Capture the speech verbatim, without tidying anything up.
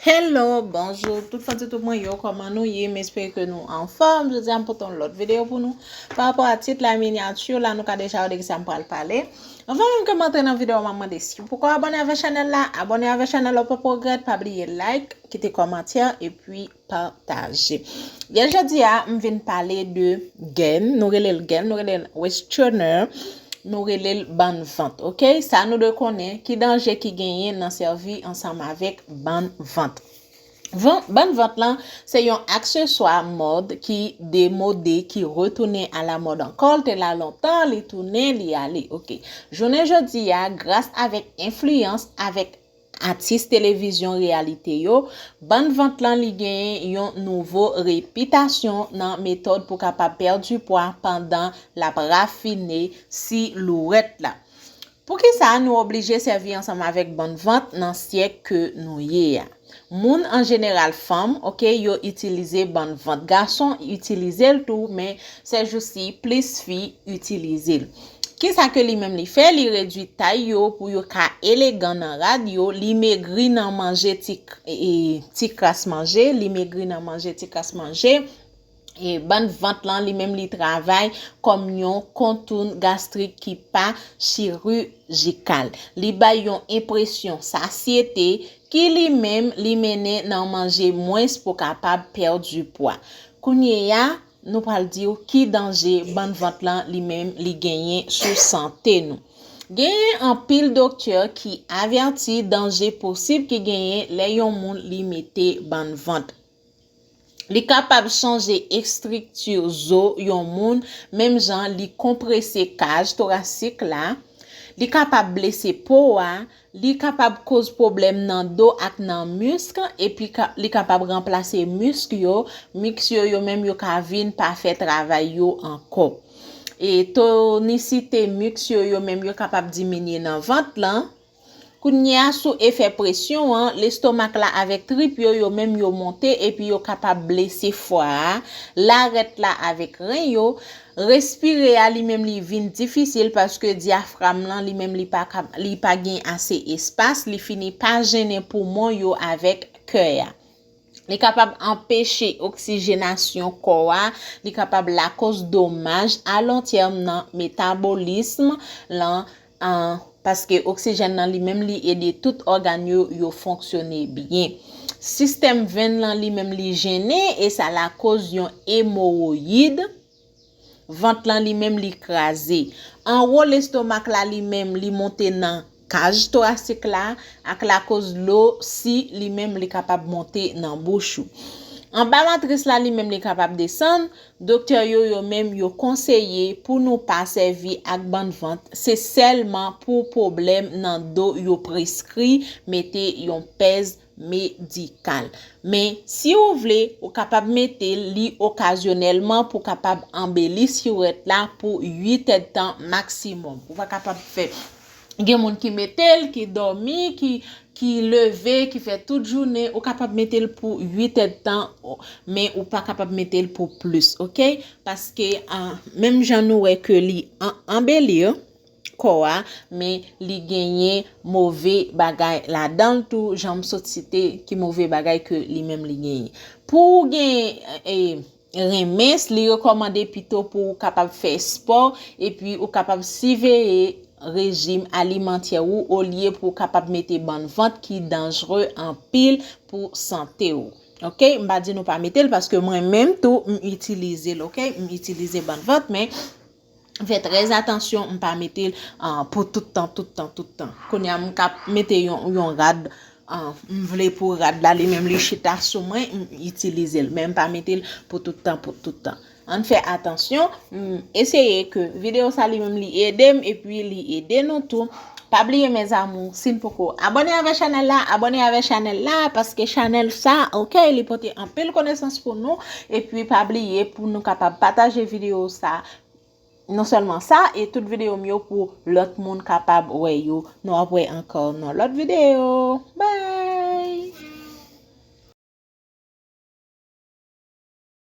Hello, bonjou, tout fan YouTube mwen yo, kòman nou ye? M espere ke nou anfòm. Jodi a m pote yon lòt videyo pou nou. Pa rapò a tit la, minyati la, nou ka deja wè de kisa m pral pale. Anvan menm ke m antre nan videyo, m ap mande si w poko abòne avèk chanèl la, abòne avèk chanèl la, w pap regrèt, pa bliye like, kite kòmantè, epi pataje. Yè jodi a, m vin pale de gèn, nou rele l gèn, nou rele l waist trainer, nou rele l bann vant, oke? Sa nou dwe konnen, ki danje ki genyen nan sèvi ansanm avèk bann vant. Van- Bann vant lan, se yon akseswa mòd ki demode, ki retounen alamòd ankò. L te la lontan, li tounen, li ale, oke? Jounen jodi a, gras avèk enfliyans avèk atis televizyon reyalite yo, bann vant lan li genyen yon nouvo repitasyon nan metòd pou kapab pèdi pwa pandan l ap rafine silouwèt la. Poukisa nou oblije sèvi ansanm avèk bann vant nan syèk ke nou ye a? Moun an jeneral, fanm, oke, yo itilize bann vant. Gason itilize l tou, men sèjousi plis fi itilize l. Kisa ke li menm li fè? Li redui tay yo pou yo ka elegan nan rad yo, li megri nan manje ti, e, ti kras manje, li megri nan manje ti kras manje. E bann vant lan, li menm li travay kòm yon kontoun gastrik ki pa chirijikal. Li bay yon enpresyon sasyete ki li menm li mennen nan manje mwens pou kapab pèdi pwa. Kounye a, nou pral di w ki danje bann vant lan li menm li genyen sou sante nou. Genyen anpil doktè ki avèti danje posib ki genyen lè yon moun li mete bann vant. Li kapab chanje estrikti zo yon moun, menm jan li konprese kaj torasik la. Li kapab blese po a, li kapab koz pwoblèm nan do ak nan misk, epi ka- li kapab ranplase misk yo, misk yo, yo menm yo ka vin pa fè travay yo ankò. E tonisite misk yo, yo menm yo kapab diminye nan vant lan. Kounye a, sou efè presyon an, lestomak la avèk trip yo, yo menm yo monte epi yo kapab blese fwa a, larèt la avèk ren yo. Respire a, li menm li vin difisil paske dyafram lan, li menm li pa kab- li pa gen ase espas, li fini pa jennen poumon yo avèk kè a. Li kapab anpeche oksijenasyon kò a, li kapab lakoz domaj alontèm nan metabolism lan, an, paske oksijèn nan li menm li ede tout ògàn yo, yo fonksyone byen. Sistèm venn lan li menm li jennen e sa lakoz yon emowoyid. Vant lan li menm li kraze. Anwo lestomak la li menm li monte nan kaj torasik la ak lakoz lo si li menm li kapab monte nan bouch ou. Anba matris la li menm li kapab desann. Doktè yo, yo menm yo konseye pou nou pa sèvi ak bann vant, se sèlman pou pwoblèm nan do yo preskri mete yon pèz medikal. Men, si ou vle, ou kapab mete li okazyonèlman pou kapab anbeli siwèt la pou uit èdtan maksimòm. Ou pa kapab fè. Gen moun ki mete l, ki dòmi, ki, ki leve, ki fè tout jounen. Ou kapab mete l pou uit èdtan, men ou pa kapab mete l pou plis, oke? Paske, a, menm jan nou wè ke li an- anbeli kò a, men li genyen move bagay ladan l tou, jan m sot site ki move bagay ke li menm li genyen. Pou w gen, e, renmens, li rekòmande pito pou w kapab fè espò epi ou kapab siveye rejim alimantè ou olye pou w kapab mete bann vant ki danjre anpil pou sante w. Oke, m pa di nou pa mete l paske mwen menm tou m itilize l, oke? M itilize bann vant, men fè trè atansyon, m pa mete l, ah, pou tout tan, tout tan, tout tan. Kounye a m ka mete yon, yon rad, ah, m vle pou rad la li menm li chita sou mwen, m itilize l, men m pa mete l pou tout tan, pou tout tan. Ann fè atansyon, m eseye ke videyo sa li menm li ede m epi li ede nou tou. Pa bliye mes amours, si n poko abòne avèk chanèl la, abòne avèk chanèl la, paske chanèl sa, oke, li pote anpil konesans pou nou, epi pa bliye pou nou kapab pataje videyo sa, non sèlman sa, e tout videyo m yo pou lòt moun kapab wè yo. Nou ap wè ankò nan lòt videyo. Bye!